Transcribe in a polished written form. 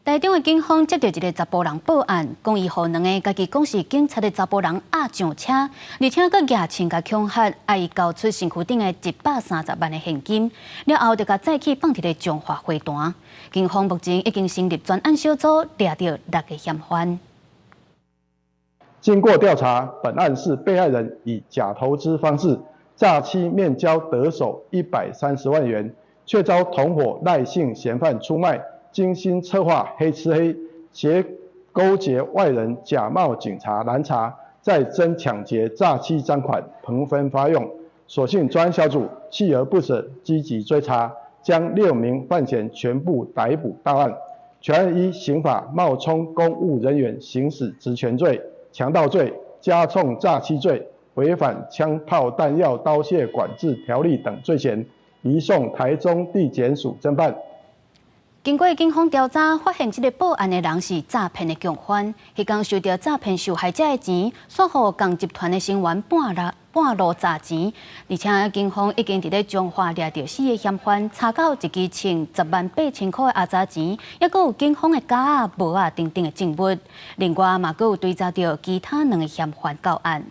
台中的警方接到一个查埔人報案，講伊予兩个家己講是警察的查埔人壓上車，而且閣舉槍共恐嚇，愛伊交出身軀頂的130萬的現金，了後就共載去放佇咧彰化會談。警方目前已經成立專案小組，掠著六个嫌犯。經過調查，本案是被害人以假投資方式詐欺面交得手130萬元，卻遭同夥賴姓嫌犯出賣。精心策劃黑吃黑，結勾結外人假冒警察攔查，再偵搶劫詐欺贓款，平分發用。所幸專案小組鍥而不捨，積極追查，將六名犯嫌全部逮捕到案。全案依刑法冒充公務人員行使職權罪、強盜罪、加重詐欺罪、違反槍炮彈藥刀械管制條例等罪嫌，移送台中地檢署偵辦。經過警方調查，發現這个報案的人是詐騙的共犯。彼工收著詐騙受害者的錢，煞予仝集團的成員半路詐錢。而且警方已經佇咧彰化掠著四个嫌犯，查到一支稱10萬8千箍的阿雜錢，猶閣有警方的夾仔、帽仔等等的證物。另外嘛，閣有追查著其他兩个嫌犯到案。